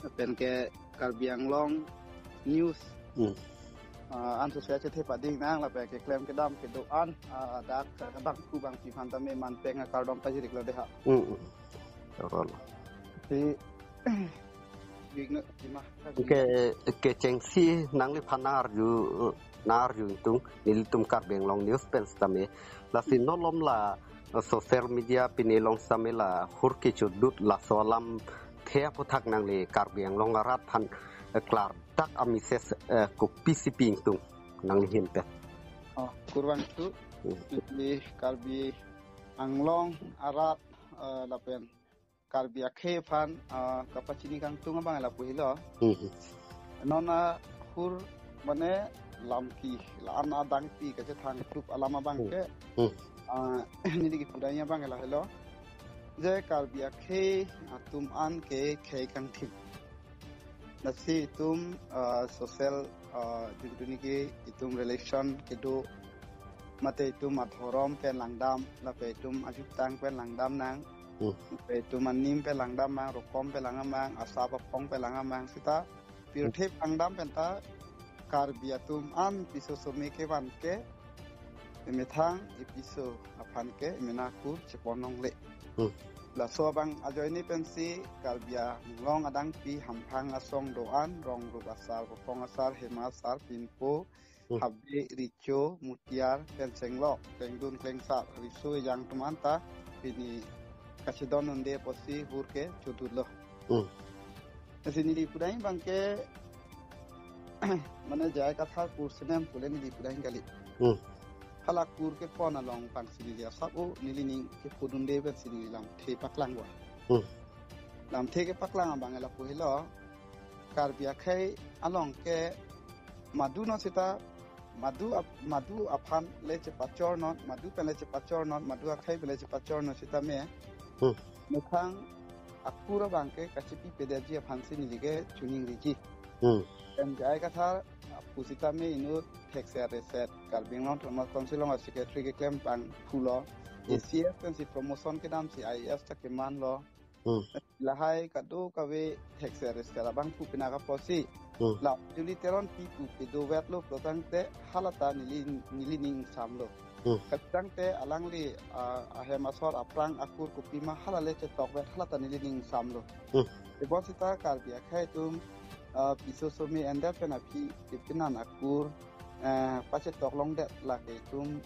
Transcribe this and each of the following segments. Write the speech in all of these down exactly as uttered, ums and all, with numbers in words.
Lapen ke Karbi Anglong News. Hmm. Ah, an sosai chethe pading nang lapen keklem kedam kedo-an, ah, dak, ah, bangphu bangpi aphan tame manpeng akardom pajiriklo dei ha. Hmm, hmm. Toro lo. Di, Bigno, Dima, Karbi. Ke, kechengsi nangliphan nangarju, nangarju ingtung, nelitum Karbi Anglong News pen sitame. Lasi nolom la, eh, social media pini along sitame la hur kechudut laso alamthe aphuthak nangli Karbi Anglong arat aphan, eh, klardak a-message, eh, kopisi pi ingtung nangli ahin pen. Oh, kurvangthu, Hmm. di Karbi Anglong arat, eh, lapen Karbi akhei aphan, ah, kapachini kangtung abang lapu helo. Hmm. Non ahur mane lamki, la-an adangpi kachethang tup alam abang Hmm. ke, Hmm. ah, neli kipudai abang lahelo. Je Karbi akhei atum an ke khei kangthim. Lasi itum, ah, social, ah, juntu niki itum relation kedo mate itum adhorom pen langdam, lapen itum ajutang pen langdam nang, Hmm. lapen itum anim pen langdam nang, rokom pen langdam nang, asap aphong pen langdam nang, sita pirthe Hmm. langdam penta Karbi atum an piso some kevan ke, emethang episo aphan ke emena kur chepon longle. Hmm. Laso abang ajoine pensi Karbi Anglong adangpi hamphang asong do-an, rong rup asar, bopong asar, hema asar, pinpo, Hmm. habe, richo, mutiar, pen chenglok, klengdun, klengsar, riso, ejang atum anta pini kachedon unde apotsi hur kechudutlo. Hmm. Lasi neli pudai abang ke, mane J I Kathar kur senem pule neli pudai kali. Hmm. Hala kur kepon along pangsi neli asap o, nelining kepudunde pensi neli lamthe paklang wa. Hmm. Lamthe kepaklang abang lapu helo, Karbi akhei along ke madu no sita, madu ap-, madu aphan le chepachor non, madu pen le chepachor non, madu akhei pen le chepachor non sitame. Hmm. Methang akur abang ke kachipi pedetji aphansi neli ke chuning riji. Hmm. Pen J I Kathar apu sitame inut thekser reset Karbi Anglong Autonomous Council along a-secretary keklem bangphulo. Hmm. A C S pensi promotion kedamsi I A S ta kemanlo. Hmm. Lahai kadokave thekser reset abangphu pinaka apotsi. Hmm. La Julie Teronpi pu kedovetlo pulotangte halata neli, nelining samlo. Hmm. Kachethangte alangli, ah, ahem asor aphrang akur kopima hala le chetokvet halata nelining samlo. Hmm. Ebon sita Karbi akhei atum, ah, piso some ender pen aphi kepinan akur, eh, pachetok longdet lake itum,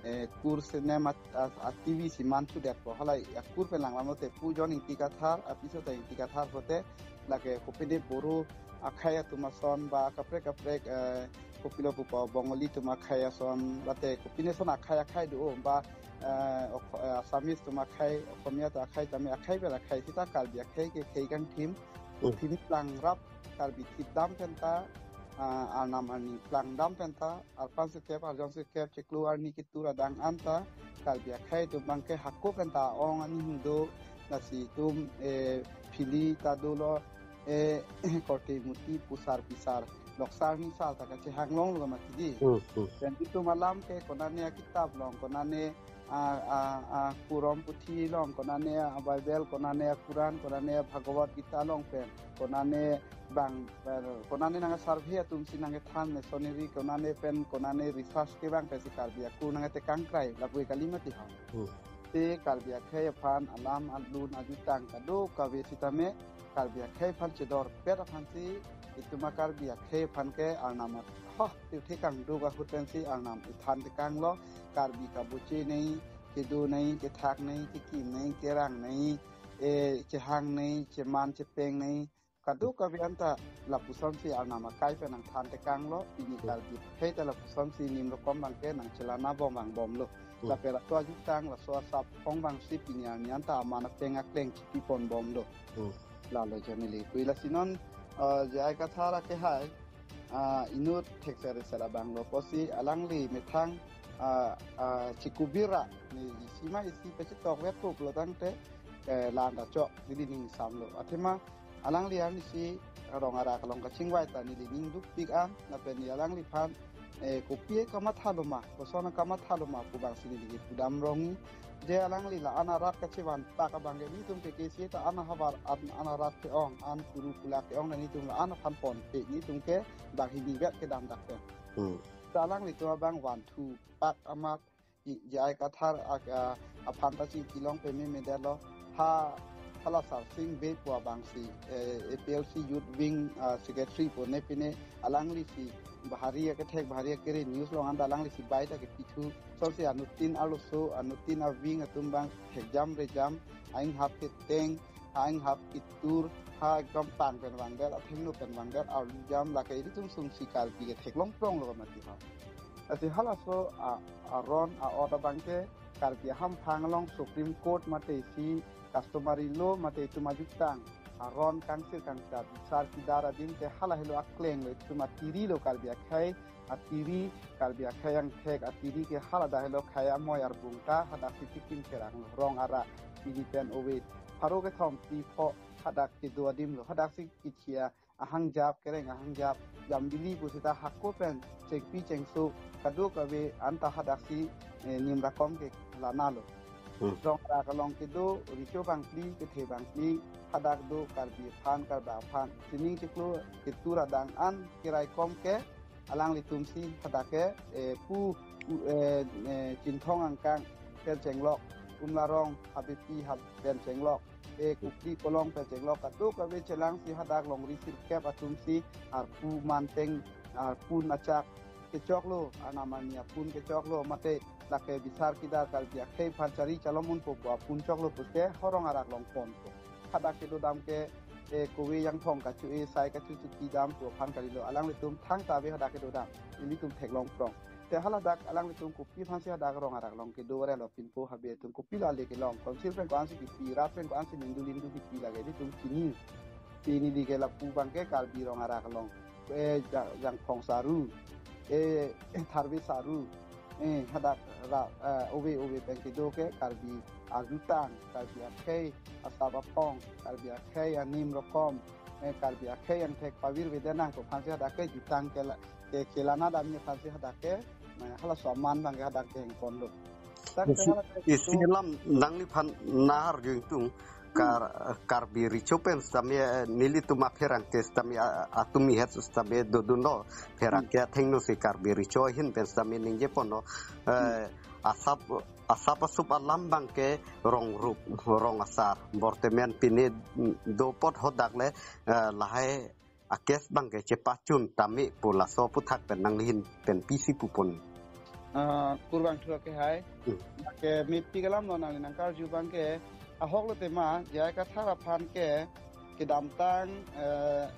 eh, kur senem a, a, a T V si manthudetpo, halai akur pen langlam lote pu John Ingti Kathar, apiso ta Ingti Kathar pote, lake kopine Boro akhei atum ason ba kaprek kaprek, eh, kopilo pupo Bongali atum akhei ason, bate kopine son akhei akhei do ba, eh, ok-, eh, Assamese atum akhei, Okhomia atum akhei tame akhei pen akhei sita Karbi akhei ke khei kangthim, Hmm. thim plangrap Karbi thip dam penta, ah, arnam arni plang dam penta, arpan sirkep, arjon sirkep, chiklo arni ketur adang anta, Karbi akhei atum abang ke hako penta ong ani hung do, lasi itum, eh, phili ta dolo, eh, korte muti pusar pisar, loksar nisar ta kachehang longlo mati di. Hmm, hmm. Pen itum alam ke konane akitap along, konane a, a, a, Kurom puthi along, konane a Bible, konane a Quran, konane a Bhagavad Gita along pen, konane bang, ber, konane nang survey atumsi nangkethan missionary, konane pen, konane research ke bang pensi Karbi akur nangtekangkrai, lapu kali mati ha. Hmm. Te Karbi akhei aphan alam alun ajutang kadokave sitame, Karbi akhei aphan chedorpet aphansi, itum a Karbi akhei aphan ke arnam a, ho, pirthe kangduk ahut pensi arnam ithan tekanglo, Karbi kaboche nei, kedo nei, kethak nei, kekim nei, kerang nei, eh, chehang nei, cheman chepeng nei, kadokave anta lapusonsi arnam akai pen nangthan tekanglo, pini Hmm. Karbi akhei ta lapusonsi nim rokom abang ke nangchelana bom vangbomlo. Hmm. Lapen laso ajutang, laso asap aphong abangsi pini arni anta aman apeng akleng chipipon bomlo. Hmm. Lalo jong neli pu. Lasi non, eh, J I Kathar akehai, ah, inut thekser reset abang lo apotsi alangli methang, ah, ah, chikubira ni isi ma isi pachetokvetpo pulotangte, eh, la-an ta chok nelining samlo. Athema alangli arnisi rong arak along kachingvai ta nelining dukpik an, lapen neli alangliphan eh, kopi kamatha loma, koson kamatha loma pu abang si neli ke pudam rong. Je alangli la-an arat kachevan pak abang ke nelitum ke kesi ta an ahavar an, an arat ke-ong, an kuru kula ke-ong, nelitum la-an aphan ponpe, nelitum ke banghini vet kedam dak pen. Hmm. Ta alanglitum abang vanthu pak amat i J I Kathar ak-, ah, aphan ta si kelong peme medal lo. Ha, hala Sarsing Bey pu abang si, eh, A P L C Youth Wing, ah, Secretary pu ne pine alangli si bahari akethek bahari akere news along anta alangli si bai ta kepithu. So si anuttin arloso, anuttin a-wing atum abang thekjam rejam, aing hap keteng, ha aing hap ketur, ha ekdom pang pen vangdet, athengno pen vangdet, arlu jam lake ilitum sung si Karbi ke theklong prong lo mati ha. Lasi halaso a, aron a-ot abang ke Karbi ahamphang along Supreme Court mate si customary law mate itum ajutang aron kangsir kangkat bisar kidar adin ke hala helo akleng lo, itum atiri lo Karbi akhei, atiri Karbi akhei angthek, atiri ke hala dak helo khei amoi arbung ta hadak si tikin kerang lo, rong arak pini pen ove pharo kethom phli pho hadak kedo adim lo, hadak si kichia ahangjap, kereng ahangjap, jambili pusita hako pen chengpi chengso kadokave anta hadak si, eh, nimrakom ke lana lo. Hmm. Rong arak along kedo, richo bangphli, kethe bangphli, hadak do Karbi aphan, Karbak aphan sining chiklo ketur adang an keraikom ke alanglitum si hadak ke, eh, pu, pu, eh, eh, Chinthong angkang pen chenglok, Kumlarong Habepi hab pen chenglok, eh, Kupli Kolong pen chenglok, kadokave chelang si hadak longri sirkep atum si arpu manteng, arpun achak kechoklo, anam ani apun kechoklo, mate lake bisar kidar Karbi akhei aphan chari chalom unpo pu apun choklo puste ha rong arak along ponpo. Hadak kedodam ke, eh, kove jangthong kachu-e sai kachu chuki dam pu aphan kalilo, alanglitum thangta ave hadak kedodam, ilitum theklong prong. Te haladak alanglitum kopi aphan si hadak rong arak along kedo re lo pinpo, habe atum kopi la le kelong, council pen ko-an si kipi, rat pen ko-an si mindu lindu kipi lake ilitum chini. Pini di ke lapu abang ke Karbi rong arak along, eh, Ja-, Jangphong Saru, eh, Tharve Saru, eh, hadak ra, eh, ove ove pen kedo ke Karbi ajutang, Karbi akhei asap aphong, Karbi akhei anim rokom, eh, Karbi akhei angthek pavirvedet nang pu aphan si hadak ke jutang ke la, ke, kelana damji aphan si hadak ke, eh, halaso aman abang ke hadak ke hengkon lo. Dak ke isi, hala ke isi itu alam nangliphan nahar jengtung Kar-, Karbi richo pen sitame, eh, nelitum apherangke sitame, ah, atum ihet sitame dodunlo, pherangke athengno si Karbi richo ahin pen sitame ningje ponlo, eh, asap, asap asup alam abang ke rong rup, rong asar, bortemen pine do apot hadak le, eh, lahai a-case abang ke chepachun tame pu laso aphuthak pen nanglihin pen pisi pupon. Ah, kurvangthu akehai. Hmm. Ke mepi kalam lo nangli nangkarju abang ke ahok lo tema, J I Kathar aphan ke kedamtang, eh,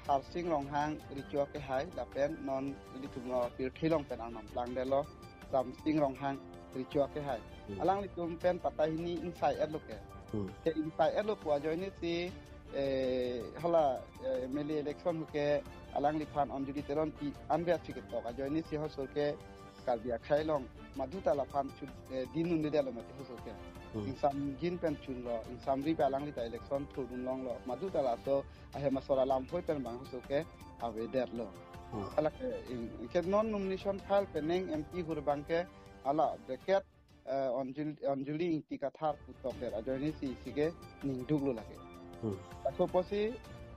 Harsing Ronghang richo akehai lapen non ilitum lo pirthe along pen arnam plangdetlo Ramsing Ronghang richo akehai. Hmm. Alanglitum pen patta hini ingsai-et lo ke. Hmm. Ke ingsai-et lo pu ajoine si, eh, hala, eh, M L A election ke alangliphan Anjali Teron pi anvet si ketok ajoine si halaso ke Karbi akhei along maduta laphan chu, eh, din un de lo mati halaso ke. Hmm. Ingsamgin pen chunlo, ingsamri pen alangli ta election thurdun longlo, maduta laso ahem asor alam hoi pen abang halaso ke avedetlo. Hmm. Hala ke, in, ke non nomination file penang M P hur abang ke hala bracket, eh, Anjul-, Anjali Ingti Kathar pu tokdet ajoine si isi ke ningduk lo lake. Hmm. Laso apotsi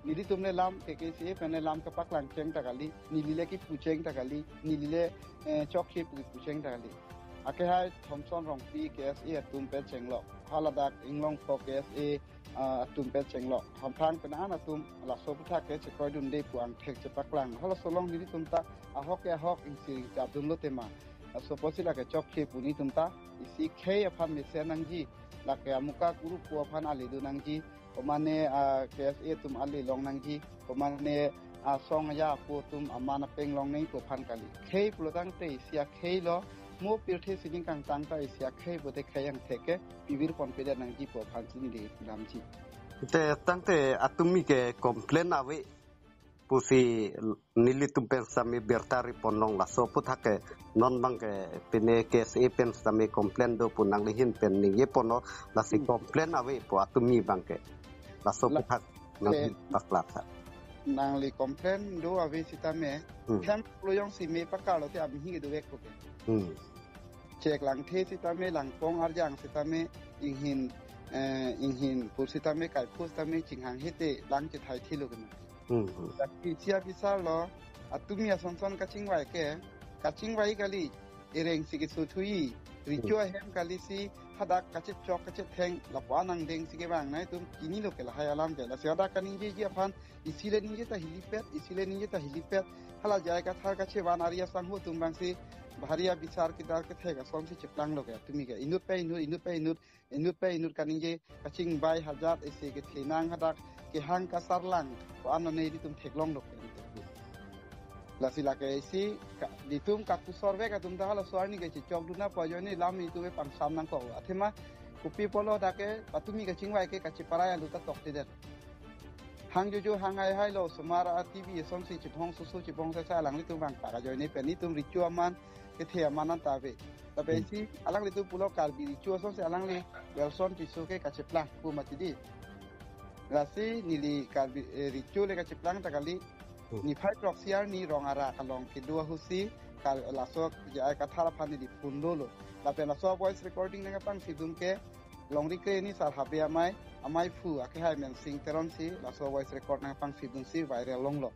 nelitum le lam K K C A pen le lam kepaklang cheng ta kali, neli le kipu cheng ta kali, neli le, eh, chokche pu kipu cheng ta kali. Akehai Thomson Rongpi K S A atum pen chenglok, haladak Inglongpho K S A, ah, atum pen chenglok, hamphang pen an atum laso aphuthak ke chekroidunde pu angthek chepaklang. Halaso along nelitum ta ahok ke ahok ingsir ingchapdunlo tema. Laso apotsi lake chokche pu nelitum ta isi khei aphan mesen nangji, lake amuka kurupo aphan ale do nangji, komane, ah, K S A atum ale long nangji, komane, ah, song ya pu atum aman apeng long nangji pu aphan kali. Khei pulo tangte isi akhei lo, mo pirthe sining kangtang ta isi akhei pute khei angthek ke pivir ponpedet nangji pu aphan si neli lamji. Te tangte atumi ke complain ave pusi nelitum pen sitame birta ri ponlong, laso aphuthak ke non abang ke pine K S A pen sitame complain do pu nanglihin pen ningje ponlo, lasi Hmm. complain ave pu atumi abang ke. Laso La-, aphuthak nang eh, paklar sa. nangli complain do ave sitame, Hmm. hem pulo jongsi me pakar lote amhi kedovek koke. Hmm. Chek langthe sitame, langpong arjang sitame, inghin, eh, inghin pur sitame, kaiphu sitame, chinghang hete lang chethai thilo kena. Hmm, hmm. Tapi isi abisar lo, atumi asonson kachingvai ke, kachingvai kali, ereng si kesothui, richo Hmm. ahem kali si, hadak kachechok kachetheng, lapu-an angdeng si kevang nangtum chinilo ke lahai alam ke, lasi hadak kaningjeji aphan, isi le ningje ta helipad, isi le ningje ta helipad, hala J I Kathar kachevan ari asangho atum abang si, bahari abisar kedar kethek asonsi cheplanglo ke, atumi ke, inut pe inut, inut pe inut, inut pe inut kaningje, kachingvai hajat isi kethenang hadak, kehang kasarlang, ko-an ne ilitum theklonglo ke. Lasi lake isi, ka-, ilitum kakusor vek atum ta halaso arni kechechokdun apot ajoine lam ilitum pangsam nangkok. Athema, kopi pulo dak ke, atumi kachingvai ke kacheparai alu ta tokte det. Hang jojo hang haihai lo, osomar a-T V asonsi chibong susu chibong sasa alanglitum vangpak ajoine pen ilitum richo aman, kethe aman anta ave. Tapi Hmm. isi alanglitum pulo Karbi richo asonsi alangli Welson Tisso ke kacheplang pu mati di. Lasi neli Karbi, eh, richo le kacheplang ta kali. Hmm. Niphai throksi arni Rong Arak along kedo ahutsi kal-, laso J I Kathar aphan neli phone dolo. Lapen laso voice recording nangpangsidun ke Longri Kre ni sar habe amei, amei phu akehai Mensing Teron si laso voice record nangpangsidun si viral longlo.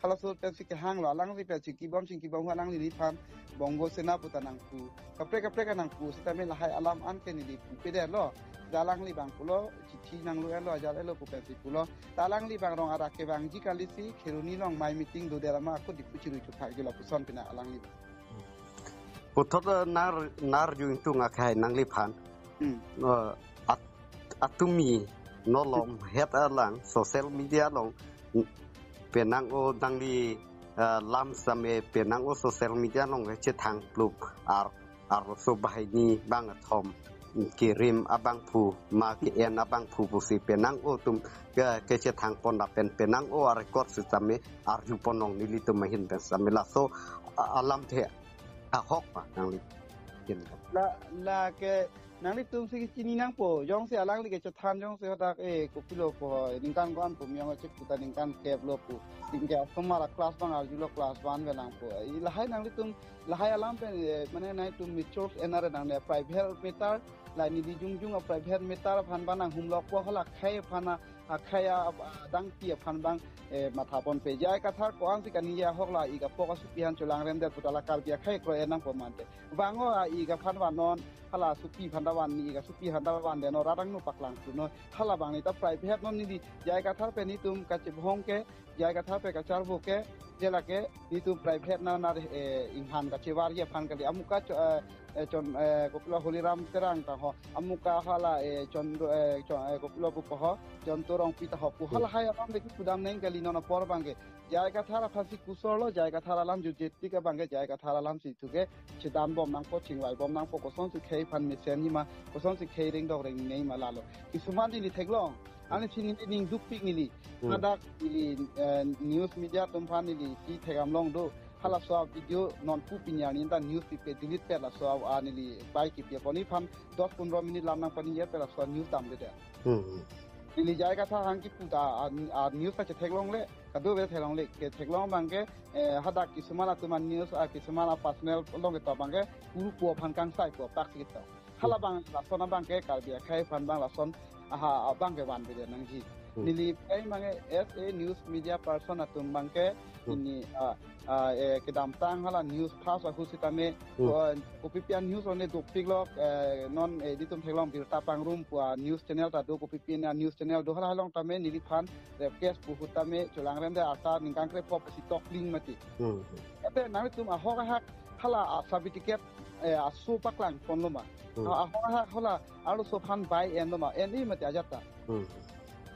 Halaso pensi kehanglo, alangli pensi kibom sing kibom hu alangli neliphan Bongo Sena puta nangpu. Kaprek kaprek nangpu sitame lahai alam an ke neli pupe detlo. Da alangli abang pulo, chithi nanglo elo, ajat elo pu pensi pulo. Da alangli abang Rong Arak kevangji kali si, Kheroni along mei meeting do det amat ako Diphu chirui chuphak ji lapuson pina alangli abang. Puthot, eh, nar, nar jung tung akhai nangliphan. Hmm. Eh, at-, atumi nolom het alang social media along, mm, penang o nangli, eh, lam same penang o social media along chethang plup ar, arloso banghini bangkethom, mm, kerim abangphu ma ke-en abangphu pusi penang o atum ke, kechethang pon lapen penang o a-record sitame arju pon long nelitum ahin pen same laso a-, alamthe ahok ma nangli kin ka. La, lake nanglitum si chini nangpo, jongsi alangli kechethan jongsi hadak, eh, kopilo po, ningkan ko-an pu miyong chek puta ningkan kep lo pu. Tingke asomar a-class abang arjulo class one velang po. Eh, lahai nanglitum, lahai alam pen, eh, mane nanglitum mature ena re nangne private matter, la neli jongjong a-private matter aphan abang nanghumlok po hala khei aphan a akhei a, a, dangpi aphan abang, eh, matha ponpe. J I Kathar ko-ansi kaningje ahok la ik apok asupi aphan cholangrem det puta la Karbi akhei kroi-en nangpo mante. Vang o a ik aphan vannon, hala asupi aphan ta van ni, ik asupi aphan ta van det non, radang no paklang tu non. Hala abang neta private non neli J I Kathar pen nelitum kachebhong ke, J I Kathar pen kacharvo ke, je lake nelitum private na nar, eh, inghan kachevarji aphan kali. Amuka cho-, eh, eh, chon, eh, kopilo Holiram Terang ta ho. Amuka hala, eh, chon, eh, chon, eh, kopilo pu ho. Chonto Rongpi ta ho pu. Hmm. Halahai alam de kipudam neng kali non apor abang ke. J I Kathar aphansi kusor lo, J I Kathar alam jutje tik abang ke, J I Kathar alamsi thu ke, chedam bom nangpo, chingvai bom nangpo, kosonsi khei aphan mesenji ma, kosonsi khei rengdok rengnei ma lalo. Kisuman neli theklong, Hmm. ani si neli ning dukpik neli. Hmm. Hadak neli, eh, news media atum aphan neli si thekdam long do. Halaso a-video non pu pini arni ta news pipe delete pe laso a, a neli bai kipi apon neliphan dos pondro minute lam nangpaningje pe laso a news damde de. Hmm. Neli J I Kathar hang kipu ta a, a news ta chetheklongle, kadokave theklongle, ketheklong abang ke, eh, hadak kisuman atum a-news, a kisuman a-personal along ketok abang ke, kuru pu aphan kangsai pu apak si ketok. Hala abang lason abang ke Karbi akhei aphan abang lason aha abang ke vanve det nangji. Hmm. Neli kai abang ke as a news media person atum abang ke Hmm. ini, ah, ah, eh, kedamtang hala news fast ahut sitame, Hmm. ko-, kopi pi a-news one dopik lo, eh, non, eh, nelitum theklong Birta Pangrum pu a-news channel ta do, kopi pi a-news channel do hala along tame neliphan rep case pu ahut tame cholangrem det asa ningkan krepho pusi tokling mati. Hmm. Ete nanglitum ahok ahak hala a-certificate, eh, aso paklang ponlo ma. Hmm. Ah, ahok ahak hala arloso aphan bai enlo ma. En-i mati ajat ta. Hmm.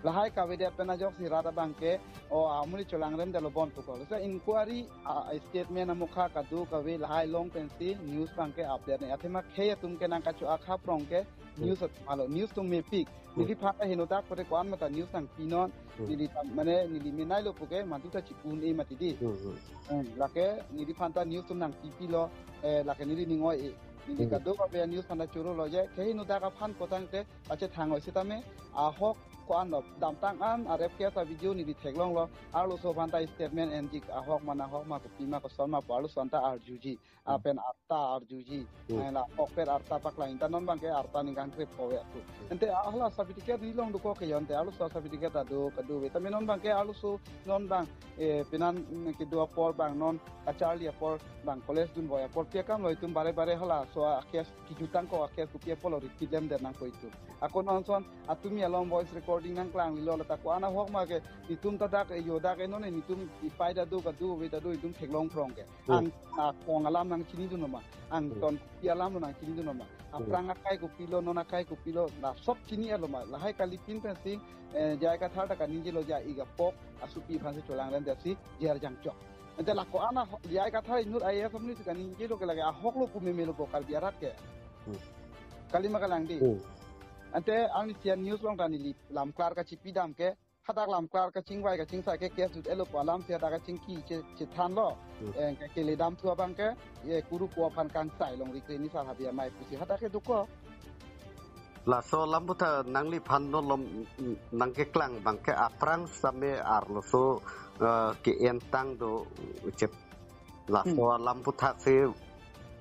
Lahai kavedet pen ajoksi rat abang ke, o amuli cholangrem detlo bon pu ko. Lasi inquiry, ah, statement amokha kadokave lahai long pensi news abang ke update ne. Athema khei atum ke nangkacho-ak haprong ke Hmm. news atum alo. News atum mepik. Hmm. Neliphan ta henodak kote ko-an mata news nangpinon. Hmm. Neli ta, mane, neli menailo puke, madu ta chipun e mati di. Hmm, hmm. Hmm, lake, neliphan ta news atum nangpipilo, eh, lake neli ning oi e. Neli Hmm. kadokave news aphan ta choro lo je, khei henodak aphan potang te, pachethang oi sitame, ahok Ko-an lo, damtang an a rape case a video neli theklonglo, arloso aphan ta statement enji, ahok ma nahok ma, kopi ma koson ma pu arloso aphan ta arjuji, Hmm. lapen arta arjuji, Hmm. eh, la ahokpet arta paklang, ta non abangke arta ningkan krep kove pu. Hmm. Ante hala certificate neli long dokok ke, ante arloso certificate ta do, kadokave. Tame non abangke arloso non abang, eh, penan, mm, kedo apor abang non kacharli apor abang college dunvoi apor pi akam lo itum bare bare halaso a case kejutang ko a case kopi apotlo repeat lemdet nangpo itum. Ako non ason atumi along voice recording nangklanglelo, lata ko-an ahok ma ke, itum ta dak, eh, yo dak, eh, non, eh, itum ipai ta do, kadokave ta do, itum theklong phrong ke. Hmm. Ang, ah, kong alam nangchinidun ma, ang Hmm. ton kopi alam lo nangchinidun ma. Hmm. Aphrang akai kopilo, non akai kopilo, la sob chini-etlo ma. Lahai kalipin pensi, eh, J I Kathar ta kaningjelo, J I Kathar apok asopi aphansi cholangrem detsi, J R Jangchok. Ante la ko-an a ho-, J I Kathar inut I A S amni si kaningjelo ke lake ahok lo pu memelo bo Karbi arat ke. Hmm. Kali ma kalang dei. Hmm. Ante ang C N News along ta neli lamklar kachipidam ke, hadak lamklar kachingvai kachingsai ke case jut-etlo pu alamsi hadak kachingki che, chethanlo. Hmm. Eh, ke, keledamthu abangke, eh, kurupo aphan kangsai longri kre ni sar habia mai pusi hadak ke dokok. Laso alam aphuthak nangliphan nolom, mm, nangkeklang abangke aphrang same arloso, eh, ke-entang do, chep. Laso Hmm. alam aphuthak si, eh,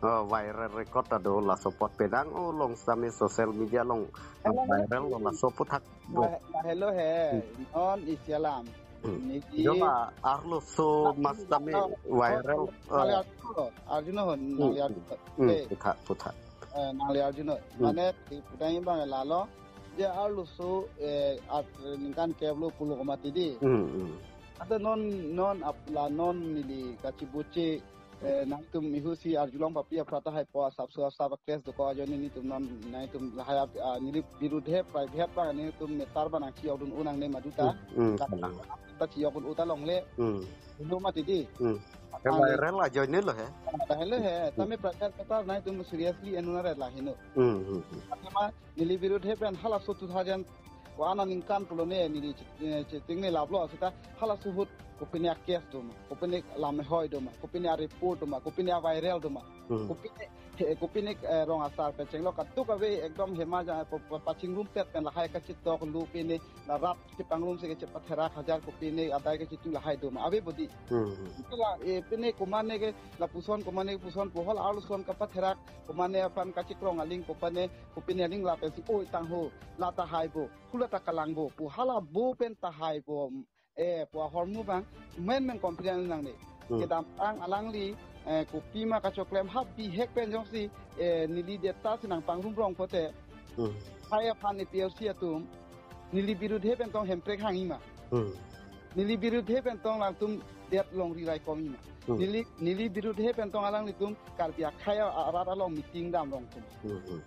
viral record ta do, laso apot pedang o long same social media along, eh, Alang viral lo laso aphuthak do. Lah, lah, hello he, Hmm. non isi alam. Hmm. Neli Jo la arloso Lah, mas same lah, viral, lah, eh, lah, arjuno, arjuno hon, Hmm, nang hmm. arjuno. Hmm, Eh. aphuthak, aphuthak. Eh, nangli arjuno. Hmm. Mane, di pudang imbang lalo, je arloso, eh, at, ningkan kevlo pulo komati dei. Hmm, hmm. Ante non, non ap-, la non neli kachibuche, eh, nangtum ihusi arjulong papi aphrang tahai po asapso asap a case dokok ajoine nelitum non, nangtum lahai ap-, ah, neli birudhe private abang nelitum matter abang nangchiyokdun unang ne maduta. Hmm, hmm, Ka-, kalang. Ta chiyokdun uta longle. Hmm. Lo mati dei. Hmm. Ke Ang viral ajoine lo he. Viral he. Hmm. Tame private matter nangtum seriously enuna re la heno. Hmm, hmm, hmm. Tame ma neli birudhe pen halaso two thousand ko-an aningkan pulo ne neli che-, eh, chetingne laplo seta halaso ahut kopine a case do ma, kopine lamhoi do ma, kopine a report do ma, kopine a viral do ma. Hmm. Kopine, he, kopine, eh, rong asar pen chenglo kadokave ekdom hema ja pa-, pa-, pachingrumpet pen lahai kachitok lo pine la rat chepangrumsi ke chepatherak hajar kopine adai kachitu lahai do ma. Ave bo dei. Hmm. Hala, eh, pine komane ke lapuson komane puson pohol arloson kapatherak komane aphan kachikrong aling kopane, kopine aling lapensi oi tangho, la tahai bo, hula ta kalang bo, pu hala bo pen tahai bo, eh, pu ahormu abang, men men confidence nangne. Hmm. Kedamtang alangli, eh, kopi ma kachoklem ha bihek pen jongsi, eh, neli data si nangpangrum rong pote, Hmm. hai aphan A P L C atum, neli birudhe pen tong Hemprek hang-i ma. Hmm. Neli birudhe pen tong latum det longri raikom-i ma. Hmm. Neli, neli birudhe pen tong alanglitum Karbi akhei a-, arat along meeting dam rong tum. Hmm, hmm.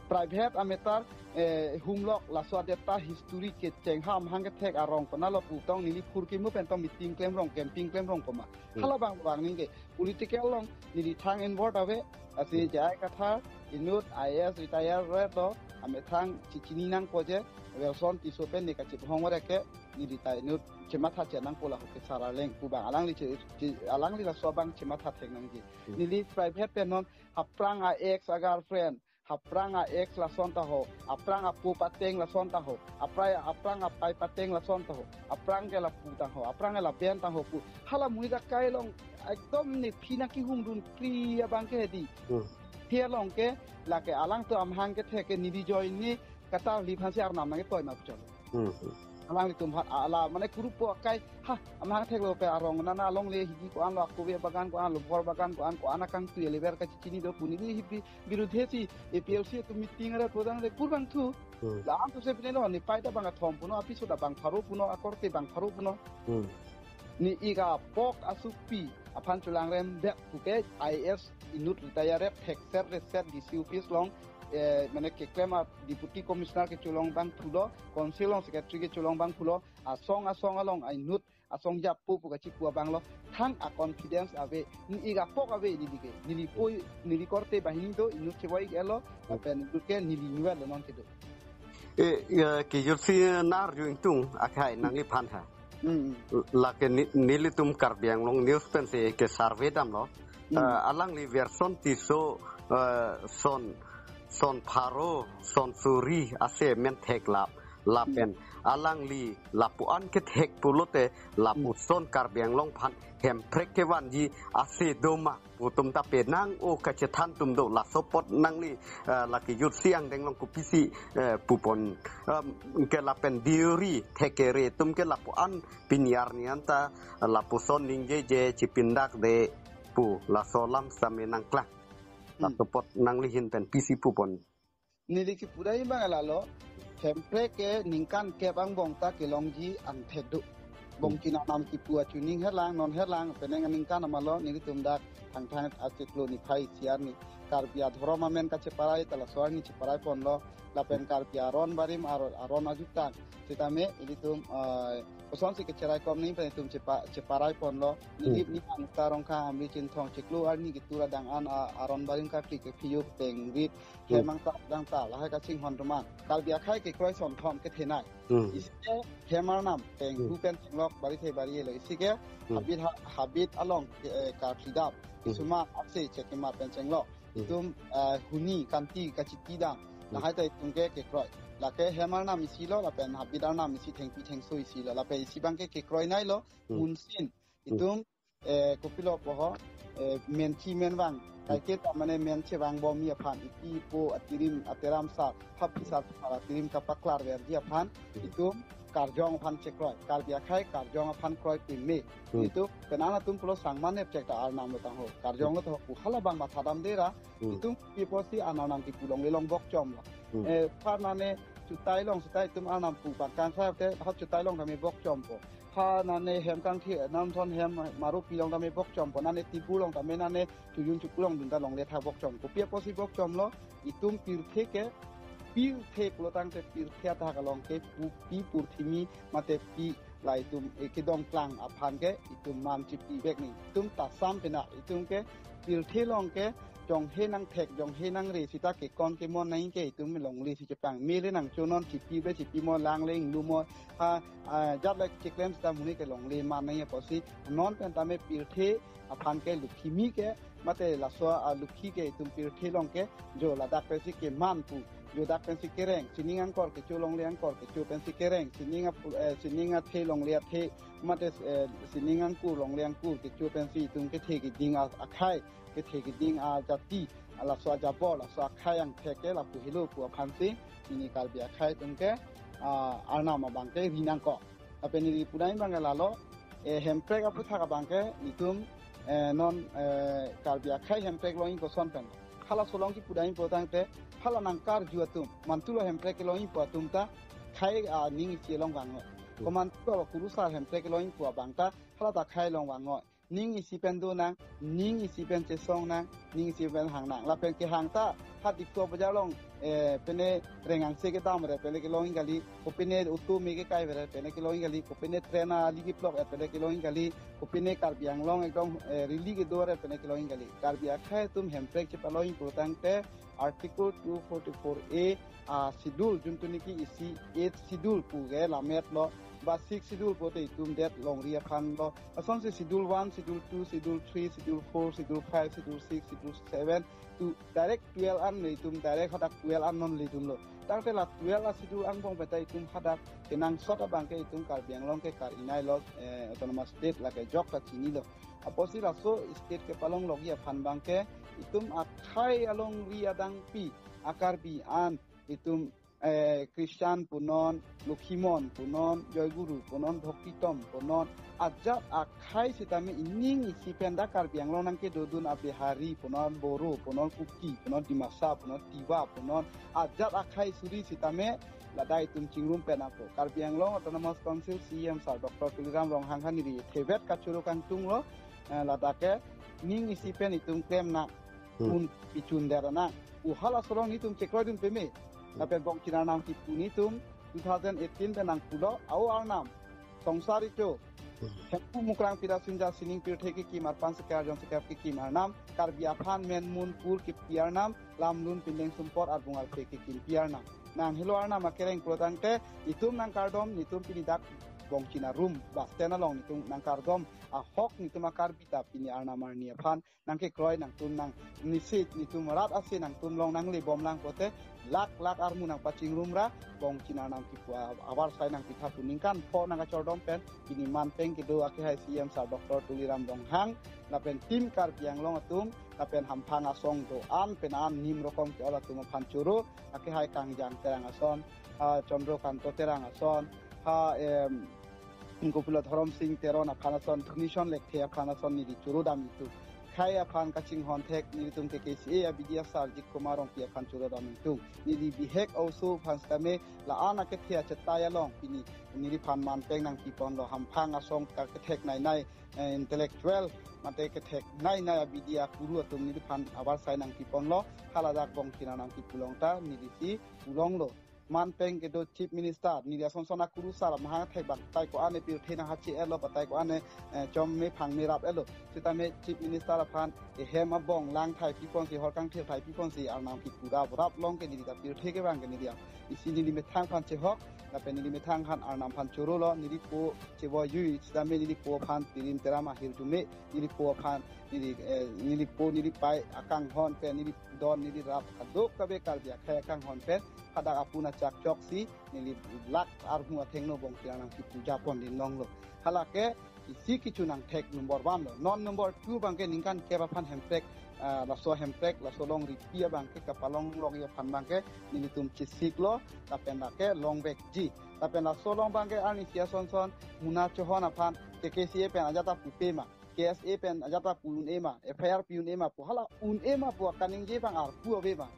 Private a matter, eh, humlok laso adet ta history kecheng ha amahang kethek arong konatlo pu tong neli phurkimo pen tong meeting klem rong, camping klem rong koma. Hmm. Hala abang abang ningke political along neli thang involved ave, asi Hmm. J I Kathar inut I A S retire ret lo, amethang chichini nangpo je, Welson Tisso pen ne kachip hong ore ke, neli ta inut chematha che nangpo la hoke sar arleng pu abang alangli che, che, alangli laso abang chematha thek nangji. Hmm. Neli private pen non aphrang a ex a girlfriend, aphrang a ex lason ta ho, aphrang apo pateng lason ta ho, aphrang, aphrang apai pateng lason ta ho, aphrang ke lapu tang ho, aphrang ke laben tang ho pu. Hala muhit akai along ekdom ne phi nangkehungdun kri abang ke dei. Hmm. Phi along ke lake alangtum amahang kethek ke neli ajoine katarli aphansi arnam nangketoi ma puchot. Hmm, hmm. Alanglitum aphan ala mane kurupo akai ha amahang theklo ke arong nana alongle hidi ko-an lo akove bagan ko-an lo bor bagan ko-an ko-an akangtui elever kachini do pu neli hibi birudhe si A P L C atum meeting are prodang le kur bang thu. Hmm. La-an tu se pine lo ne pai ta bang athom puno apiso ta bang pharo puno akorte bang pharo puno. Hmm. Ne ik apok asopi aphan cholangrem det puke I A S inut retire thekser reser D C office along, eh, mane keklem a deputy commissioner kecholong abang thulo, council along secretary kecholong abang thulo, asong asong along inut asong japo pu kachipu abang lo, thang a confidence ave, ne ik apok ave neli ke, neli poi, neli korte banghini do, inut chewa ik-etlo, lapen inut ke neli inutvet lo non kedo. Eh, ya, kejutsi nar ju ingtung akhai nangliphan ha. Hmm. Lake ne-, nelitum Karbi Anglong News pensi ke survey damlo. Hmm. Eh, alangli Welson Tisso, eh, son, son pharo, son suri ase men theklap. lapen alangli lapu-an kethek pulote lapuson Karbi Anglong aphan Hemprek kevanji ase doma pu atum ta penang o kachethan atum do, laso apot nangli, eh, lake jutsi angdeng along kopisi, eh, pupon, em, ke lapen deuri thekere atum ke lapu-an pini arni anta lapuson ningjeje chipindakde pu laso alam same nangklang. Hmm. Laso apot nangli ahin pen pisi pupon. Neli kipudai abang lalo, Hemprek ke ningkan kep angbong ta kelongji angthek do. Bongchin arnam kipu achuning herlang, non herlang, penang aningkan amalo, nelitum dak thangthang achiklo niphai isi arni Karbi adhorom amen kacheparai ta laso arni cheparai ponlo, lapen Karbi aron barim, aron, aron ajutang. Sitame ilitum, ah, kosonsi kecherai kom nangji pen itum chepa-, cheparai ponlo. Nilip ni angta Rongkhang Amri Chinthong chiklo arni ketur adang an, ah, aron barim kakli kephiyuk tengrit, hmm, hemang ta dang ta lahai kachinghon atum an. Karbi akhei kekroi sonthom kethenei. Hmm. Isi ke hem arnam teng, hmm, hu pen chenglok bari the bari lo. Isi ke, hmm, habit ha-, habit along ke, eh, karkli dap. Hmm. Isuma apse chekima pen chenglok. Hmm. Itum, eh, huni kanti kachiti dang. Hmm. Lahai ta itum ke kekroi. Lake hem arnam isi lo, lapen habit arnam isi, thengpi thengso isi lo. Lapen isi abang ke kekroi nei lo, hmm, munsin. Hmm. Itum, eh, kopilo pu ho, eh, menchi menvang. Hmm. Kaike ta mane menche vangbom ji aphan, ipi ipo atirim ateram sar, hap sar sar atirim kapaklar verji aphan, hmm, itum karjong aphan chekroi. Karbi akhei karjong aphan kroi pime. Hmm. Itum penang atum pulo sangman epchek ta arnam lo tangho. Karjong lo to pu hala abang matha damde ra. Hmm. Itum pi apotsi arnam nangkipu longle long bokchomlo. Hmm. Eh, pha nane chutai long, chutai itum arnam pu bang kangsai te, ha chutai long tame bokchompo. Ha nane hem kangthi, namthon hem marupi long tame bokchompo. Nane tibur long tame nane chujun chuku longdun ta longle tha bokchompo. Pi apotsi bokchomlo, itum pirthe ke, pirthe pulotangte pirthe athak along ke pu-, pi purthimi mate pi la itum, eh, kedongklang aphan ke itum man chipi vek nangji. Itum tasam pena, itum ke pirthe along ke jonghe nangthek, jonghe nangre sita kekon kemon nangji ke itum longle si chepangme le nangchonon, chipi be chipi mo, langle inglu mo, ha, ah, jat le cheklem sita monit ke longle man nangji apotsi non pen tame pirthe aphan ke lukhimi ke, mate laso alukhi ke itum pirthe along ke, jo ladak pensi keman pu, jo dak pensi kereng, sining angkor kecho longle angkor kecho pensi kereng, sining ap-, eh, sining athe longle athe, mate, eh, sining angkur longle angkur kecho pensi itum kethe keding a-, akhei, kethe keding ajati, laso ajabor, laso akhei angthek ke lapu helo pu aphansi, pini Karbi akhei atum ke, ah, arnam abang ke ri nangkok. Lapen neli pudai abang ke lalo, eh, Hemprek aputhak abang ke itum, eh, non, eh, Karbi akhei Hemprek longji koson pen. Halaso along kipudai pulotangte, hala nangkarju atum, mantulo Hemprek kelongji pu atum ta, khei, ah, ning isi along vangnoi. Hmm. Ko mantulo kurusar Hemprek kelongji pu abang ta, hala ta khei along vangnoi. Ning isi pen do nang, ning isi pen chesong nang, ning isi pen hang nang. Lapen kehang ta, ha Diphu bajar along, eh, pene rengangse kedam re pele kelongji kali, kopine auto me kekai re pele kelongji kali, kopine train ali keplok re pele kelongji kali, kopine Karbi Anglong ekdom, eh, rally kedo re pele kelongji kali. Karbi akhei atum Hemprek chepalongji pulotangte, Article two forty-four A, ah, schedule, juntu niki isi eighth schedule pu ke lammet lo, ba sixth schedule pute itum det longri aphan lo. Asonsi schedule one, schedule two, schedule three, schedule four, schedule five, schedule six, schedule seven, to direct twelve an le itum direct hadak twelve an non ledunlo. Tangte la twelve a schedule angbong pen ta itum hadak kenangsot abang ke itum Karbi Anglong ke kar-inei lo, eh, autonomous state lake jok ta chinilo. Apotsi laso state kepalong longji aphan abang ke itum akhei alongri adangpi a-Karbi an itum, eh, Christian punon, Lokhimon punon, Joyguru punon, Bhaktitom punon, ajat akhei sitame ining isi pen dak Karbi Anglong nangkedodun a-Bihari punon, Boro punon, Kuki punon, Dimasa punon, Tiwa punon, ajat akhei suri sitame ladak itum chingrum pen apot Karbi Anglong Autonomous Council C E M sir Doctor Tuliram Ronghang aphan neli thevet kachoro kangtung lo, eh, ladak ke ning isi pen itum klem nang, hmm, un pichun der nang. Pu halaso along nelitum chekroidun peme. Hmm. Lapen bongchin arnam kipu nelitum two thousand eighteen pen nangpulo, ao arnam, Songsar Recho, hmm, Hemphu Mukrang Pira Sinja Sining Pirthe Kekim Arpan Seker Jon Seker Kekim Arnam, Karbi aphan men mun pur kipi arnam, lam lun pindeng sumpot arbung arphe kekimpi arnam. Nang helo arnam akereng pulotangte, itum nangkardom, nelitum pini dak Bongchina room bus stand along netum nangkardom ahok netum a-Karbi ta pini arnam arni aphan nangkekroi nangtum nang nisi netum rat ase nangtum along nanglebomlang pote lak lak armu nangpachingrum ra Bongchina nangkipu a-, avarsai nangpitha pu ningkan pho nangkachordom pen pini manpeng kedo akehai C M sir Doctor Tuliram Ronghang lapen team Karbi Anglong atum lapen hamphang asong do-an pen an nim rokom ke-ol atum aphan choro akehai Kangjang Terang ason, ha Chandra Kanto Terang ason, ha, em, Gopula Dhorom Sing Teron aphan ason, Dhunison Lekthe aphan ason neli choro dam ingtung. Khei aphan kachinghon thek nelitum K K C A a-B D A sir Ajit Kumar Rongpi aphan choro dam ingtung. Neli bihek oso aphan sitame la-an akethe achetai along pini neliphan manpeng nangpiponlo, hamphang asong ka kethek nainai, eh, intellectual mate kethek nainai a-B D A kuru atum neliphan avarsai nangpiponlo, haladak Bongchina nangkipu along ta nelisi pu longlo. Manpeng kedo Chief Minister, neli ason son akuru sar amahang thek bang, tai ko-an e pirthe nanghache-etlo, batai ko-an e, eh, chom me phang me rap-etlo. Sitame Chief Minister aphan ehem abong lang thai piponsi, hor kangthir thai piponsi, arnam kipu rap rap along ke neli ta pirthe ke bang ke neli a-, isi neli methang aphan chehok, lapen neli methang aphan arnam aphan chorolo, neli po chevoi jui, sitame neli po aphan tirim teram ahirjume, neli po aphan, neli, eh, neli po, neli pai akanghon pen, neli don, neli rap, kadokave Karbi akhei akanghon pen, hadak apun achak choksi, neli lak armu athengno Bongchina nangkipu japon din longlo. Halake, isi kichu nangthek number one lo. Non number two bangke ningkan kep aphan Hemprek, ah, laso Hemprek, laso longripi abangke kapalong longji aphan bangke nelitum chesiklo, lapen lake longvekji. Lapen laso along bangke arnisi ason son muna chohon aphan K K C A pen ajat ta pupe ma, K S A pen ajat ta pu un-e ma, F I R pi un-e ma pu, hala un-e ma pu akaningje bang arpu ave ma.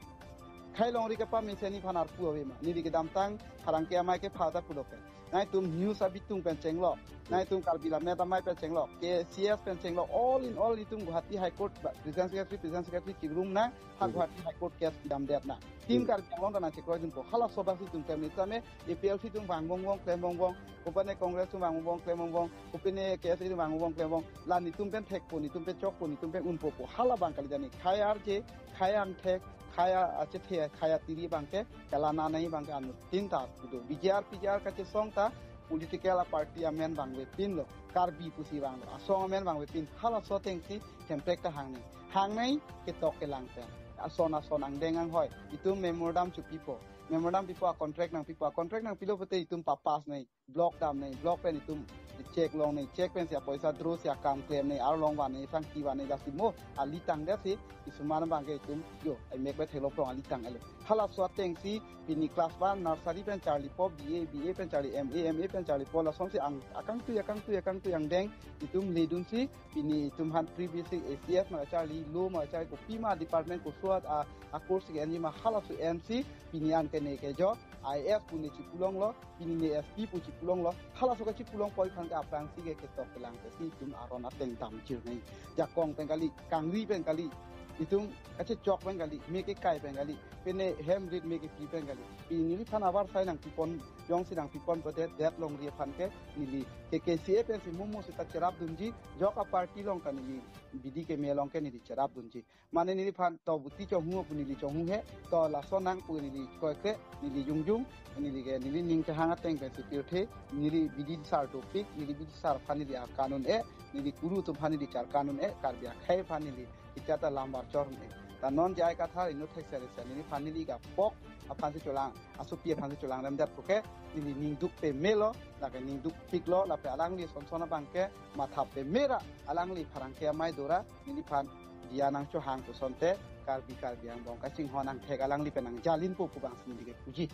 Khei longri kepamesen aphan arpu ave ma. Neli kedamtang pherangke amei kepha ta pulo ke. Nangtum news abitung pen chenglo. Nangtum Karbi Lammet Amei pen chenglo. K C S pen chenglo. All in all itum Guwahati High Court ba-, President Secretary, President Secretary chingrum nang, ha Hmm. Guwahati High Court case kedam det nang. Team Hmm. Karbi Anglong ta nangchekroi dunpo. Halaso abangsi itum klem ni tame, A P L C atum vang vong vong, klem vong vong. Kopine Congress atum vang vong vong, klem vong vong. Kopine K S A atum vang vong vong, klem vong. La netum pen thekpo, netum pen chokpo, netum pen unpo po. Hala bang kali dani. Khei arje, khei angthek, khei achethe, khei atiri bangke, kalananei bangke anuttin ta kudo. B J R, P J R kachesong ta, political a-party amen bangvepinlo, Karbi pusi banglo, asong amen bangvepin, halaso atengsi Hemprek ta hangnei. Hangnei ketok kelang pen. Ason ason angdeng anghoi, itum memorandum chopipo. Memorandum pipo, a-contract nangpipo, a-contract nangpilo pote itum papass nei. Block damnei, block pen itum check longnei, check pensi apoisa draw si akam klemnei, arlong vannei, sangki vannei, dasi mo, ali tangdetsi, isuman bangke itum, yo, ai mek bai thelo prong ali tang elo. Halaso atengsi, pini class one, nursery pen charlipo, B A, B A pen charli, M A, M A pen charlipo, lasonsi ang, akangtui, akangtui, akangtui angdeng, itum ledunsi, pini itum aphan pre-basic A C S ma charli, lo ma charli, kopima department koso a, a course ke enji ma halaso ensi, pini anke ne kejok, I A S pu ne chipulonglo, pini ne S P pu chipulonglo, halaso kachipulongpo aphan ke aphrangsi ke ketok kelang ke si itum aron ateng damjirnei. Jakong pen kali, kangri pen kali, itum kachechok pen kali, me kekai pen kali, pine hem rit me kepi pen kali. Pini neliphan avarsai nangpipon, jongsi nangpipon pote det longri aphan ke neli K K C A pensi mumu seta cherapdunji, jok a-party along ta neli bidi keme along ke neli cherapdunji. Mane neliphan to buti chonghu pu neli chonghu he, to laso nang pu neli kroikre, neli jongjong, neli ke, neli ning kehang ateng pensi pirthe, neli bidi sar dopik, neli bidi sar aphan neli arkan un-e, neli kuru atum aphan neli charkan un-e, Karbi akhei aphan neli, ichata lambar chor un-e. Ta non J I Kathar inut thek sere se, neliphan neli kapok aphansi cholang, asopi aphansi cholang remdet puke, neli ning duk pemelo, lake ning dukpiklo, lapen alangli son son abangke, matha pemera, alangli pherangke amei dora, neliphan diya nangchohang pu asonte, Karbi Karbi angbong kachinghon angthek alangli pen nangjalinpo pu bangsi neli kepuji.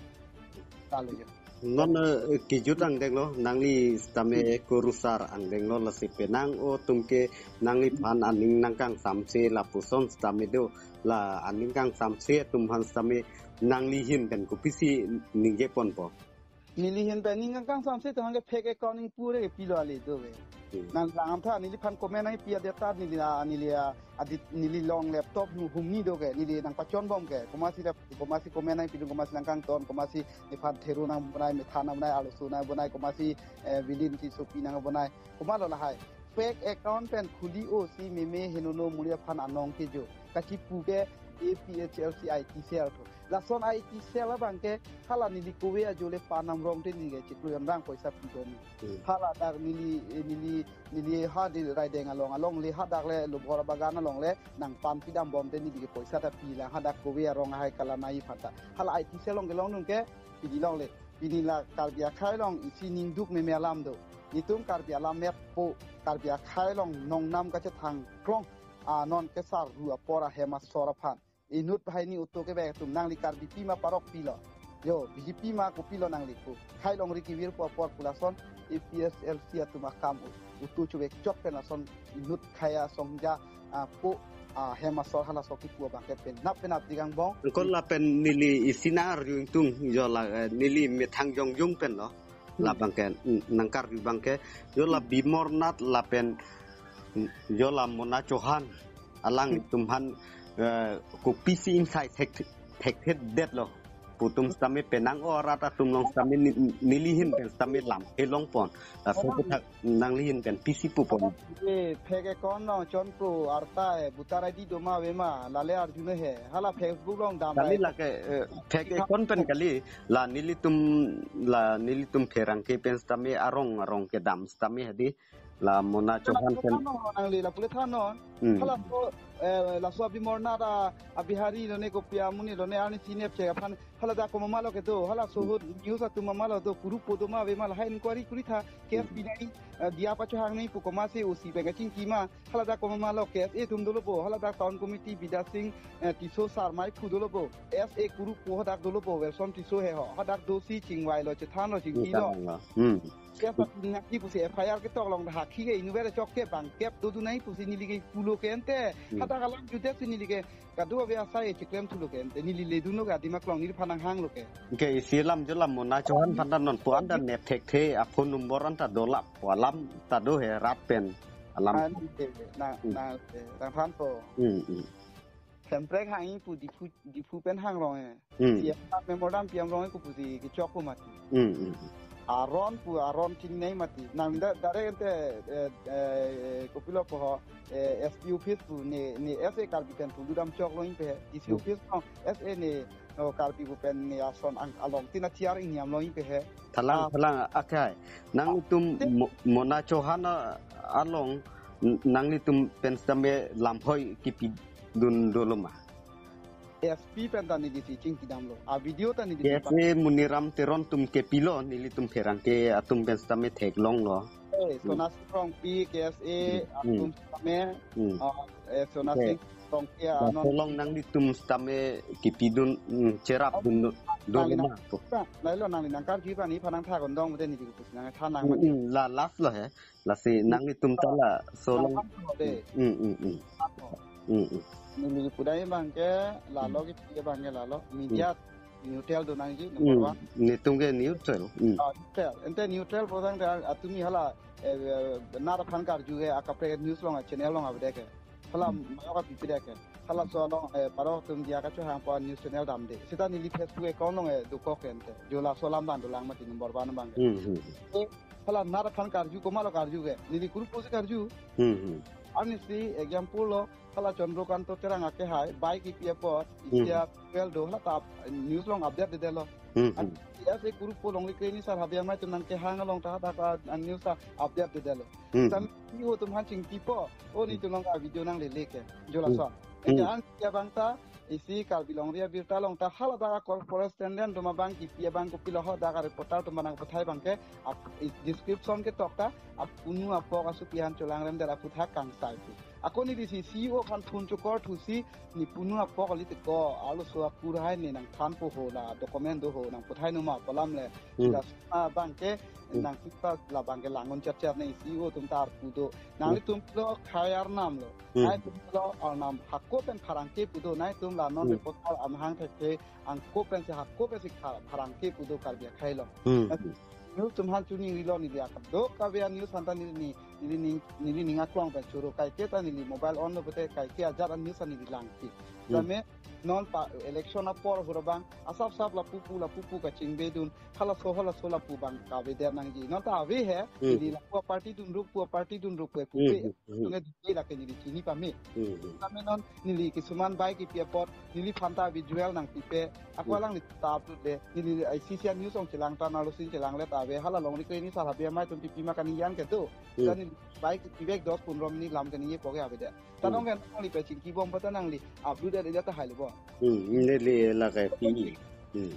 Talo jo. Non, eh, kejut angdenglo, nangli sitame kurusar angdenglo, lasi penang o atum ke nangliphan aning nangkangsamse lapuson sitame do, la aning kangsamse atum aphan sitame nangli ahin pen kopisi ningjeponpo. Neli ahin pen aning kangkangsamse atum ke fake account ning pure ke pilo ale do ke. Hmm. Nanglang tha neliphan comment nangpi adet ta neli, ah, neli, ah, adit neli along laptop nu humni do ke, neli nangpachonbom ke. Komatsi lap-, komatsi comment nangpidun, komatsi nangkangton, komatsi nephan theru nangbonai, metha nangbonai, arloso nangbonai, komatsi, eh, bilin si sopi nangbonai. Komatlo lahai. Fake account pen khuli-o si meme henono muri aphan anong kejo. Kachipu ke A P H L C I T cell tho. Lason I T cell abang ke hala neli kove ajo le panam rong te neli ke chiklo yon rang poisa pidun. Hmm. Hala dak neli, eh, neli, neli ha di Raideng along, along le hadak le Lubhor Bagan along le nangpan pidam bom te neli ke poisa ta pilang hadak kove arong ahai kalanai aphan ta. Hala I T cell along kelong nung ke pidi longle. Pini la Karbi akhei along isi ningduk meme alam do. Itum Karbi alam met po Karbi akhei along nongnam kachethang klong. Ah, non kesar ru apor ahem asor aphan. Inut bahai ni utu kevek atum nangli Karbipi ma parokpi lo. Yo, B J P ma kopi lo nangli pu. Khei longri kevir pu apor pu lason A P H L C atum akam u-, utu chuvek chot pen lason inut khei asong ja, ah, pu, ah, hem asor halaso kipu abang ke penap penap digang bong. Angkol lapen neli isi nang arju ingtung jo la, eh, neli methang jongjung pen lo. Hmm. Labang ke, mm, nangkarju abang ke jo la Bimornath lapen, mm, jo la Mona Chauhan. Alang Hmm. itum aphan, eh, kopisi ingsai thek, thekthedet lo. Pu atum sitame penang o arat atum along sitame ni-, neli ahin pen sitame lam kelong pon. Laso Oh. aputhak nangli ahin pen pisi pupon. Eh, fake account along chonpro arta he, voter I D do ma ave ma, lale arjunon he. Hala Facebook along dam Kali rai. lake, eh, fake account pen kali, la nelitum, la nelitum pherangke pen sitame arong arong kedam sitame hadi, la Mona Chauhan pen. Thannon, nangli lapu le thannon. Hmm. Halaso, eh, laso Bimornath a, a Bihari lone kopi amonit lone arni sinep che aphan hala dak komat ma lo kedo, halaso Hmm. ahut news atum ma lo do, kurup po do ma ave ma lahai inquiry kuri tha, case Hmm. pinai, eh, diya pachohang nai pu komatsi O C pen kachingki ma, hala dak komat ma lo K S A atum dolo bo, hala dak town committee Bidya Sing, eh, Tisso Sarmai pu dolo bo, S A kurup po hadak dolo bo, Welsom Tisso he ho, hadak dosi chingvai lo, chethan lo, chingki lo. Chethan lo. Hmm. Case atum nangki pusi F I R ketok along dak hakhi ke inutvet chok ke bangkep dodun nai pusi neli ke pulo ke ente, Hmm. hadak alam judet si neli ke kado ave asai chiklem thulo ke, ante neli ledunlo ke adim aklong neliphan nanghanglo ke. Ke isi alam jo la Mona Chauhan aphan ta non pu-an ta ne thekthe a phone number an ta dolap pu alam ta do he rat pen alam. Ah, neli ke, na, Hmm. na, eh, nangthanpo. Hmm, hmm. Hemprek hangji pu Diphu, Diphu pen hangrong he. Hmm. Si memorandum piam rong he kopusi kechok ko mati. Hmm, hmm, hmm. Aron pu aron chinine mati. Nang da, direct ente, eh, eh, kopilo po ho, eh, S P office pu ne, ne S A Karbi pen pu ludam chok lo ingpe he. D C Hmm. office no S A ne, oh, Karbi pu pen ne ason ang along tin a tiar ingniam lo ingpe he. Thalang, Ah. thalang akhai. Nanglitum Ah. Mo-, Mona Chauhan a-, along n-, nanglitum pen sitame lamhoi kipidun dolo ma? S P pen ta neli si chingkidam lo. A video ta neli si K S A Muniram Teron atum kepilo, nelitum pherangke atum pen sitame theklong lo. Eh, Hmm. Sonasing Rongpi, K S A Hmm. atum sitame, Hmm. ah, eh, Sonasing Okay. Rongpi Laso anon. along nanglitum sitame kipidun, hmm, cherap Oh, dun, dun nangli ma nang-, ko. Nangli lo nangli nangkarju aphan nephan nangthan kondong mate neli kopusi nangthan nang Hmm, mati. hmm, la last lo he. Lasi nanglitum ta laso along. Nang de. Hmm, hmm, hmm. Apa? Hmm, hmm. Neli pudai abang ke lalo Hmm. ke pia abang ke lalo. Media Hmm. neutral do nangji number Hmm. one. Netum ke neutral. Hmm. Ah, neutral. Ente neutral pu tangte atumi hala, eh, eh, nat aphan karju ke akaprek news along channel along avedet ke. Hala Hmm. mayok api pidet ke. Halaso along, eh, parok atum diya kachohang pu news channel damde. Seta neli Facebook account along, eh, dokok ke ente. Jo laso alam abang dolang mati number one abang ke. Hmm, hmm. Eh, hala nat aphan karju komatlo karju ke. Neli kurup pusi karju. Hmm, hmm. Arnisi example lo, hala Chandrakanta Terang akehai, bike kipi apot, Hmm. isi a well do, hala ta news along update dedetlo. Hmm, An hmm. S A kurup po longri kreni sar habe amai atum nangkehang along ta hadak a news a update dedetlo. Hmm. Sam C E O atum aphan chingkipo, o Hmm. netum along a video nanglele ke, jo laso. Hmm. Ente Hmm. an abang ta, isi Karbi Longri Abirta along ta haladak a correspondent atum abang kipi abang kopilo hadak a reporter atum nangpathai abang ke, ap-, i-, description ketok ta, apunu apok asopi aphan cholangrem det aputhak kangsai pu. Ako neli si C E O aphan phone chokor thusi, ne punu apok kali te ko, arloso akur hai ne nangthanpo ho la, document do ho, nangpathai noma pu alam le. Hmm. Sila suma abang ke, Hmm. nangtuta labang ke langon chat chat ne C E O atum ta arpu do. Hmm. Nanglitum lo khai arnam lo. Hmm. Nangtum lo arnam hako pen pherangke pu do, nangtum la non Hmm. reporter amahang thekthe, angko pen si hako pen si pha-, pherangke pu do Karbi akhei along. Hmm. News atum aphan chuningri lo neli akam. Dokave a news aphan ta neli ni, neli ning, neli ning aklong pen choro kaike ta neli mobile on lo pute kaike ajat a news aphan neli langpi. Hmm. Tame non pa election apor hura abang asap sap lapu pu lapu pu kachingbe dun halaso halaso lapu abang kavedet nangji. Non ta ave he, Hmm. neli lapu party dunrup pu party dunrup pu pu Hmm, pe. hmm, hmm. Tunge dike lake neli chini pame. Hmm, hmm. Tame non neli kisuman bike kipi apot neliphan ta visual nangpipe, ako Hmm. alangli ta upload le, neli I C C news along chelang ta, nalo sin chelang le ta ave, hala longri ke neli sar habe amei atum pipi ma kaningje an kedo. Hmm. Dan neli bai kepibek dos pondro minit lam kaningje poke ave de. Ta Hmm. nong kan nangli pachingki bom pata nangli upload de ta hai le bo. Hmm, neli la ke pi. Hmm.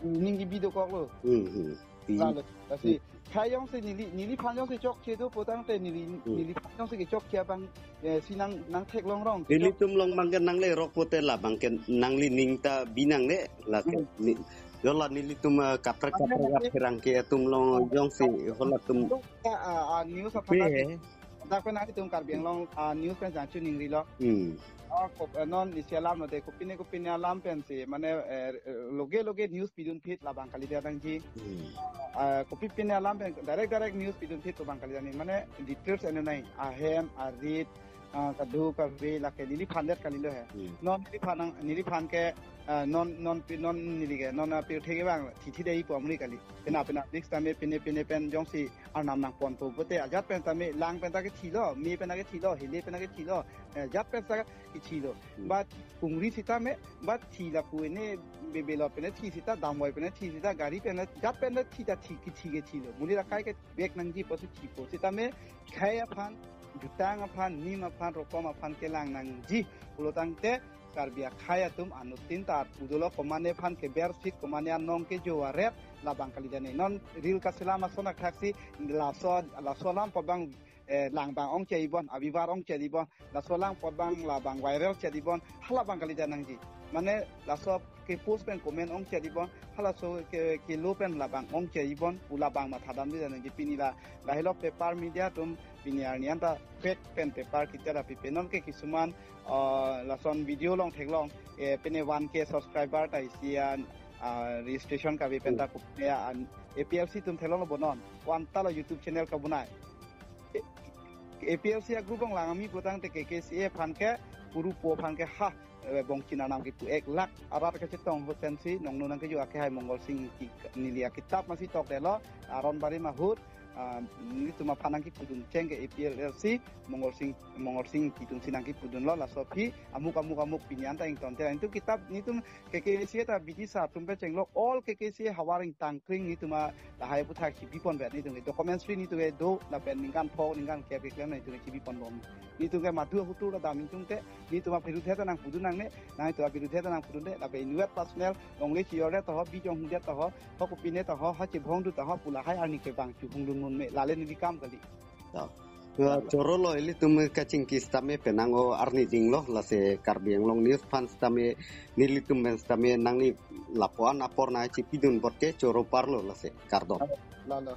Ning kebi dokok lo. Hmm, hmm. Pi. Lalo, lasi, Hmm. khei jongsi neli, neliphan jongsi chokche do putangte neli, Hmm. neliphan jongsi kechokche abang, eh, si nang, nangtheklong rong. Nelitum along abang ke nangle rok pute la abang ke nangli ning ta bi nangne, la ke Hmm. ni, jola nelitum, eh, kaprek Abang kaprek ke apherang ke atum along jongsi hala atum. Ah, ah, ah, news apa Pe. lagi? Dak pen nangtum Karbi Anglong, ah, news pen jangchu ningrilo. Hmm. Ah, kop-, eh, non isi alam lo de, kopine kopine alam pensi, mane, eh, eh, loge loge news pidun phit labang kalidet nangji. Hmm. Ah, kopine alam pen direct direct news pidun phit labang kalidet nangji. Mane details ene nai, ahem, arit, ah, kadokave lake neliphan det kalilo he. Hmm. Non neliphan nang, neliphan ke, ah, non, non pi-, non neli ke, non, ah, pirthe ke bang, thithi dei pu amri kali. Pena pena next time pine pine pen jongsi arnam nangponpo pute ajat pen tame lang pen ta kethilo, me pen ta kethilo, hele pen ta kethilo, eh, jat pen ta kethilo. Hmm. But kungri sitame, but thi lapu ene bebelo pen thi sita, damvoi pen thi sita, gari pen jat pen ta thi ta thi kethi kethilo. Muli rakai ke bek nangji pusi thipo. Sitame khei aphan, jutang aphan, nim aphan, rokom aphan kelang nangji. Pulotangte Karbi akhei atum anuttin ta arpu dolo, komane aphan keber sik, komane anong kejo aret, labang kalidet nangji. Non ril kaselam ason athaksi laso, laso alam pabang, eh, lang bang ongchai bon, avivar ongchai bon, laso alam pabang labang viral chai bon, halabang kalidet nangji. Mane laso kepost pen comment ongchai bon, halaso ke, kelo pen labang ongchai bon, pu labang mathadam di nangji. Pini la, lahelo paper media atum pini arni anta fake pen paper kita rapi pe non ke kisuman, ah, lason video along theklong, eh, pine one K subscriber ta isi an, ah, registration kave pen ta Hmm. kup ya an A P L C atum theklong lo bo non. Ko-an ta lo YouTube channel kabonai. A P L C a-group along lang ami putangte K K C A aphan ke, puru po aphan ke ha, eh, bongchin arnam kipu ek lakh arat kachetong ahut pensi nongno nangkejo ake hai Mongol Sing ki, neli akitap masi tokdetlo, Aron Barim ahut, ah, nelitum aphan nangkipudun cheng ke A P L C, Mongol Sing, Mongol Sing kitum si nangkipudunlo, laso aphi, amuk amuk amuk pini anta ingtonte, nelitum kitap, nelitum K K C A ta bidisa atum pen chenglo, all K K C A havar ingtang kring nelitum a lahai aputhak chibipon vet nelitum ke, documents ri nelitum ke do lapen ningkan pho ningkan kep keklem nelitum ke chibipon bom. Nelitum ke madu ahutur ta dam nelitum te, nelitum abirudhe ta nangpudun nangne, nelitum abirudhe ta nangpudunde, lapen inwet personal longle chijordet ta ho, bijong hudet ta ho, ho kopine ta ho, ha chibong du ta ho, pu lahai arni ke bang chuhung dun mun me, lale neli kam kali. Ya. Ya, choro lo ilitum kachingki sitame penang o arni dinglo, lasi Karbi Anglong News aphan sitame nelitum pen sitame nangli lapuan apor nangchipidun bot ke choro parlo, lasi kardom. Lalo.